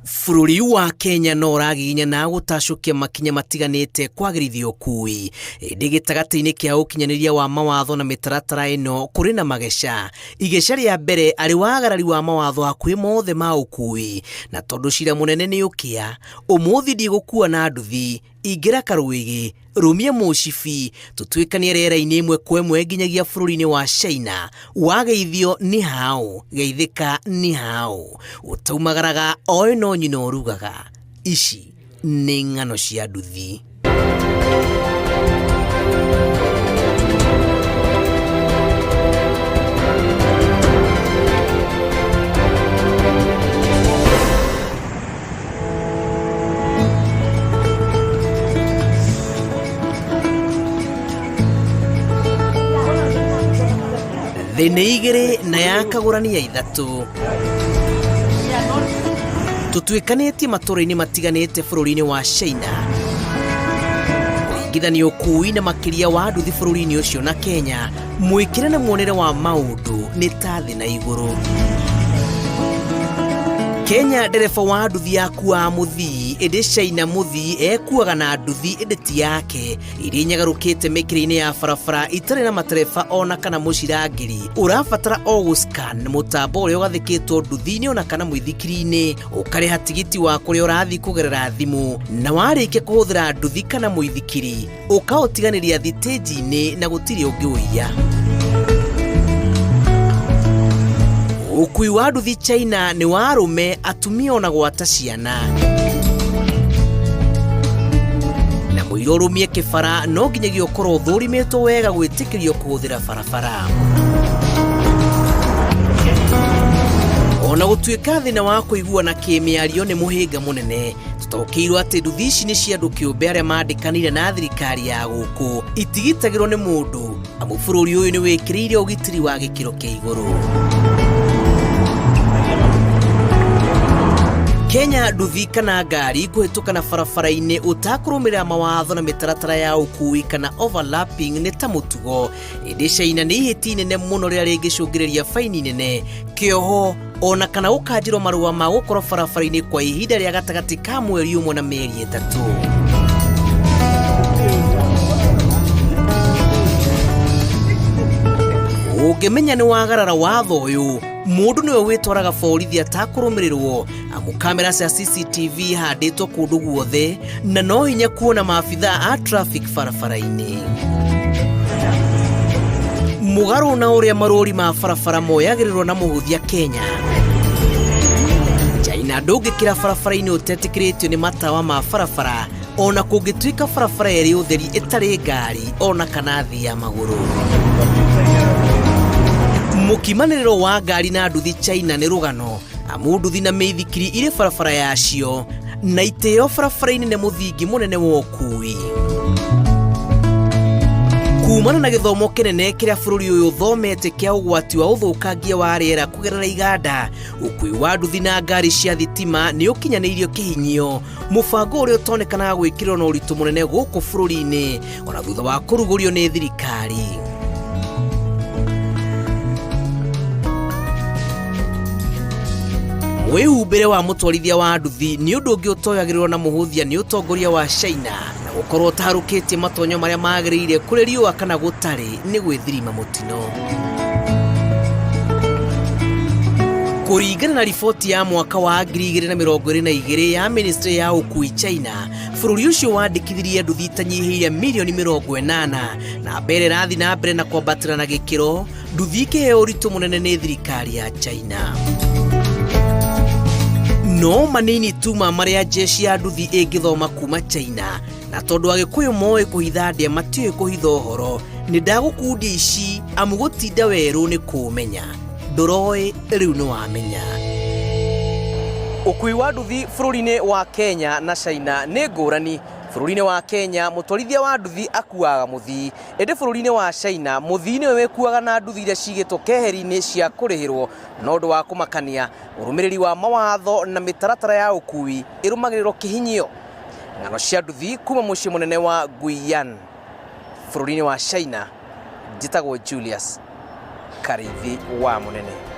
Bũrũri wa Kenya no ũragiginyana gũtacũkia makinya matiganĩte kwagĩrithia ũkui, ĩndĩ gĩtagatĩ-inĩ kĩa ũkinyanĩria wa mawatho na mĩtaratara ĩno kũrĩ na mageca. Igeca rĩa mbere arĩ wagarari wa mawatho hakuhĩ mothe ma ũkui, na tondũ cira mũnene nĩ ũkĩa, ũmũthĩ ndigũkua na nduthi, Ingĩra karwĩgĩ, rũmia mũcibi, tũtuĩkanie rĩera-inĩ ĩmwe kwa ĩmwe nginyagia bũrũri-inĩ wa China. Wageithio nĩ hao, geithĩka nĩ hao. Ũtaumagaraga oĩ no nyina ũrugaga. Ici nĩ ng'ano cia nduthi. Thĩ nĩ igĩrĩ na yakagũrania ithatũ. Tũtuĩkanĩtie matũũra-inĩ matiganĩte bũrũri-inĩ wa China. Kũringithania ũkui na makĩria wa nduthi bũrũri-inĩ ũcio na Kenya, mwĩkĩre na muonere wa maũndũ nĩ ta thĩ na igũrũ. Kenya ndereba wa nduthi akuaga mũthii ĩndĩ China mũthii ekuaga na nduthi ĩndĩ ti yake iria inyagarũkĩte mĩkĩra-inĩ ya barabara itarĩ na matereba ona kana mũcirangĩri ũrabatara o gũscan mũtambo ũrĩa ũgathĩkĩtwo nduthi-inĩ ona kana mũithikiri-inĩ ũkarĩha tigiti wa kũrĩa ũrathiĩ kũgerera thimũ na warĩkia kũhũthĩra nduthi kana mũithikiri ũkaũtiganĩria thitĩnji-inĩ na gũtirĩ ũngĩũiya. Ũkui wa nduthi China nĩ wa arũme, atumia ona gwata ciana. Na mũira ũrũmie kĩbara no nginyagia ũkorwo ũthũrimĩtwo wega gwĩtĩkĩrio kũhũthĩra barabara. Ona gũtuĩka thĩna wa kũiguana kĩmĩario nĩ mũhĩnga mũnene, Tũtaũkĩirwo atĩ nduthi ici nĩ cia andũ kĩũmbe arĩa mandĩkanire na thirikari ya gũkũ itigitagĩrwo nĩ mũndũ amu bũrũri ũyũ nĩ wĩkĩrĩire ũgitĩri wa gĩkĩro kĩa igũrũ. Kenya nduthi kana ngari kũhĩtũka na barabara-inĩ ũtakũrũmĩrĩra mawatho na mĩtaratara ya ũkui kana overlapping nĩ ta mũtugo ĩndĩ China nĩ ihĩtia inene mũno rĩrĩa rĩngĩcũngĩrĩria baini nene kĩoho ona kana gũkanjĩrwo marũa ma gũkorwo barabara-inĩ kwa ihinda rĩa gatagatĩ ka mweri ũmwe na mĩeri ĩtatũ. Ũngĩmenya nĩ wagarara watho ũyũ, mũndũ nĩwe wĩtwaraga borithi atakũrũmĩrĩrwo amu kamera cia CCTV ihandĩtwo kũndũ guothe na no hinya kuona maabithaa a traffic barabara-inĩ. Mũgarũ na ũrĩa marũri ma barabara moyagĩrĩrwo na mũhũthia Kenya. China ndũngĩkĩra barabara-inĩ ũtetĩkĩrĩtio nĩ matawa ma barabara ona kũngĩtuĩka barabara ĩrĩ ũtheri ĩtarĩ ngari ona kana athii a magũrũ. Mũkimanĩrĩro wa ngari na nduthi China nĩ rũgano amu nduthi na mĩithikiri irĩ barabara yacio na itĩo barabara-inĩ nĩ mũthingi mũnene wa ũkui. Kumana na gĩthomo kĩnene kĩrĩa bũrũri ũyũ ũthomete kĩa ũgwati wa ũthũkangia wa rĩera kũgerera iganda, ũkui wa nduthi na ngari cia thitima nĩ ũkinyanĩirio kĩhinyio, mũbango ũrĩa ũtonekanaga gwĩkĩrĩrwo na ũritũ mũnene gũkũ bũrũri-inĩ ona thutha wa kũrugũrio nĩ thirikari. Mwĩhumbĩre wa mũtwarithia wa nduthi nĩ ũndũ ũngĩ ũtoyagĩrĩrwo na mũhũthia nĩ ũtongoria wa China na gũkorwo ũtaharũkĩtie matonyo marĩa magĩrĩire kũrĩ riũa kana gũtarĩ nĩ gwĩthirima mũtino. Kũringana na riboti ya mwaka wa 2022 ya ministry ya ũkui China, bũrũri ũcio wandĩkithirie nduthi itanyihĩire mirioni 80 na mbere ĩrathiĩ na mbere na kwambatĩra na gĩkĩro nduthi ikĩheo ũritũ mũnene nĩ thirikari ya China. No manini tu ma marĩa jeshi ya nduthi ĩngĩthoma kuma China, na tondũ Agĩkũyũ moĩ kũhitha ndĩa matiũĩ kũhitha ũhoro, nĩ ndagũkundia ici amu gũtinda werũ nĩ kũũmenya. Ndũroĩ rĩu nĩ wamenya. Ũkui wa nduthi bũrũri-inĩ wa Kenya na China nĩ ngũrani. Bũrũri-inĩ wa Kenya mũtwarithia wa nduthi akuaga mũthii, ĩndĩ bũrũri-inĩ wa China mũthii nĩwe wĩkuaga na nduthi iria cigĩtwo keheri-inĩ cia kũrĩhĩrwo. Na ũndũ wa kũmakania, ũrũmĩrĩri wa mawatho na mĩtaratara ya ũkui ĩrũmagĩrĩrwo kĩhinyio. Ng'ano cia nduthi kuma mũciĩ mũnene wa Guiyan bũrũri-inĩ wa China, njĩtagwo Julius Karĩithi wa Mũnene.